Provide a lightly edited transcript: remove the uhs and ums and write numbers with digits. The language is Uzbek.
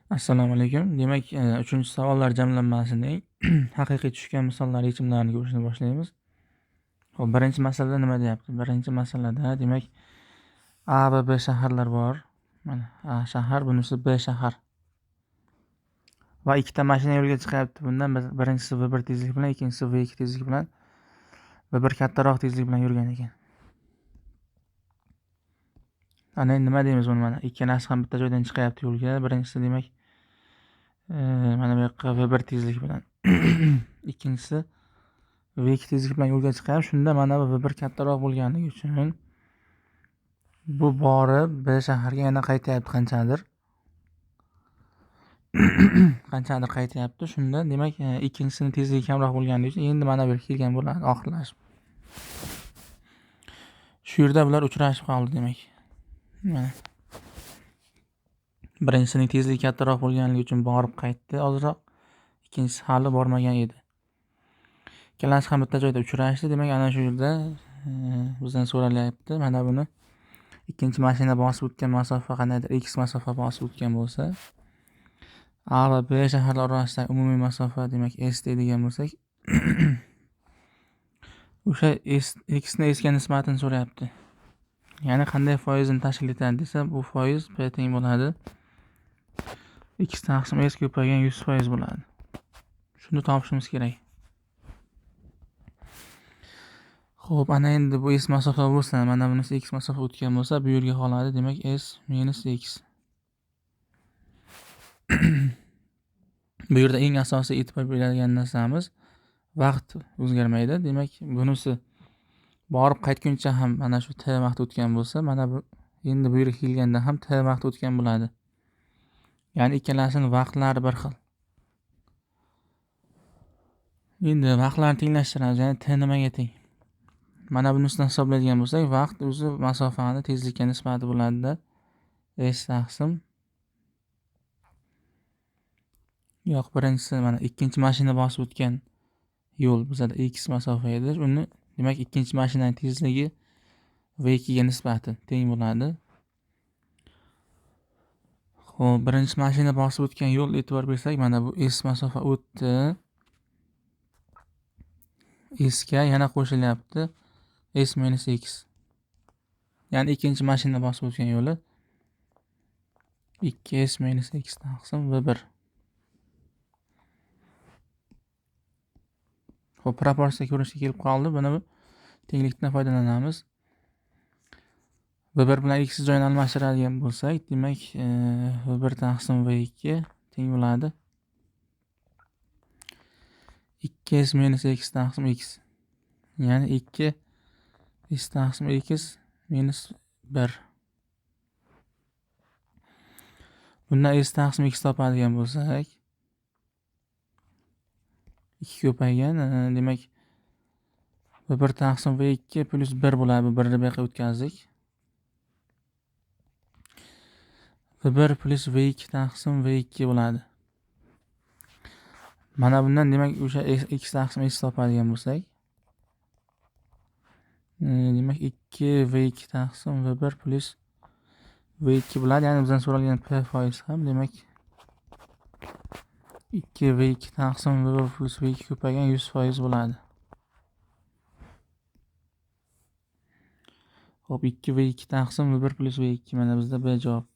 Assalomu alaykum. Demak, 3-savollar jamlanmasining haqiqiy tushgan misollar yechimlarini ko'rishni boshlaymiz. Xo'p, birinchi masalada nima deyapti? Birinchi masalada demak A va B shaharlar bor. Mana A shahar, bunisi B shahar. Va ikkita mashina yo'lga chiqyapti. Bundan birinchisi V1 tezlik bilan, ikkinchisi V2 tezlik bilan. V1 kattaroq tezlik bilan yurgan ekan. Ana endi nima deymiz buni mana? Ikkalasi ham bitta joydan chiqyapti yo'lga. Birinchisi demak mana bu yoqqa V1 tezlik bilan, ikkinchisi V2 tezlik bilan yo'lga chiqyapti. Shunda mana bu V1 kattaroq bo'lganligi uchun bu borib B shaharga yana qaytyapti qanchadir. Qanchadir qaytyapti. Shunda demak ikkinchisining tezligi kamroq bo'lganligi uchun endi mana bu yerga kelgan bo'ladi oxirlashib. Shu yerda bular uchrashib qoldi demak. Mana. Birinchisining tezligi kattaroq bo'lganligi uchun borib qaytdi ozroq, ikkinchisi hali bormagan edi. Ikkalasi ham bitta joyda uchrashdi. Demak, ana shu yerda bizdan so'ralyapti. Mana buni ikkinchi mashina bosib o'tgan masofa qandaydir x masofa bosib o'tgan bo'lsa, A va B shaharlar orasidagi umumiy masofa demak S deydigan bo'lsak, o'sha S x ni S ga nisbatini so'rayapti. Ya'ni qanday foizini tashkil etadi desa, bu foiz P teng bo'ladi x taqsim S ko'paygan 100% bo'ladi. Shuni topishimiz kerak. Xo'p, ana endi bu S masofa bo'lsa, mana bunisi x masofa o'tgan bo'lsa, bu yerga qoladi. Demak, S minus x. Bu yerda eng asosiy e'tibor beradigan narsamiz vaqt o'zgarmaydi. Demak, bunisi borib qaytguncha ham mana shu t vaqt o'tgan bo'lsa, mana bu endi bu yerga kelganda ham t vaqt o'tgan bo'ladi. Ya'ni ikkalasining vaqtlari bir xil. Endi vaqtlarni tenglashtiramiz. Ya'ni t nimaga teng? Mana bunisidan hisoblaydigan bo'lsak, vaqt o'zi masofani tezlikka nisbati bo'ladi-da. S taqsim yo'q, birinchisi mana ikkinchi mashina bosib o'tgan yo'l bizada x masofa edi. Uni demak ikkinchi mashinaning tezligi V2 ga nisbati teng bo'ladi. Xo'p, birinchi mashina bosib o'tgan yo'l e'tibor bersak, mana bu S masofa o'tdi. S ga yana qo'shilyapti S minus x. Ya'ni ikkinchi mashina bosib o'tgan yo'li 2S minus x taqsim V1. Xo'p, proporsiya ko'rinishga kelib qoldi. Buni tenglikdan foydalanamiz. V1 bilan x joyini almashtiradigan bo'lsak, demak V1 taqsim V2 teng bo'ladi 2S minus x taqsim x. Ya'ni 2 S taqsim x minus 1. Bundan S taqsim x topadigan bo'lsak, 2 ko'paygan, demak V1 taqsim V2 plus 1 bo'ladi. Bu 1 ni bu yoqqa o'tkazdik. V1 plus V2 taqsim V2 bo'ladi. Mana bundan demak o'sha x taqsim S topadigan bo'lsak, demak 2 V2 taqsim V1 plus V2 bo'ladi. Ya'ni bizdan so'ralgan P foiz ham demak 2 V2 taqsim V1 plus V2 ko'paygan 100% bo'ladi. Xo'p, 2 V2 taqsim V1 plus V2 mana bizda B javob.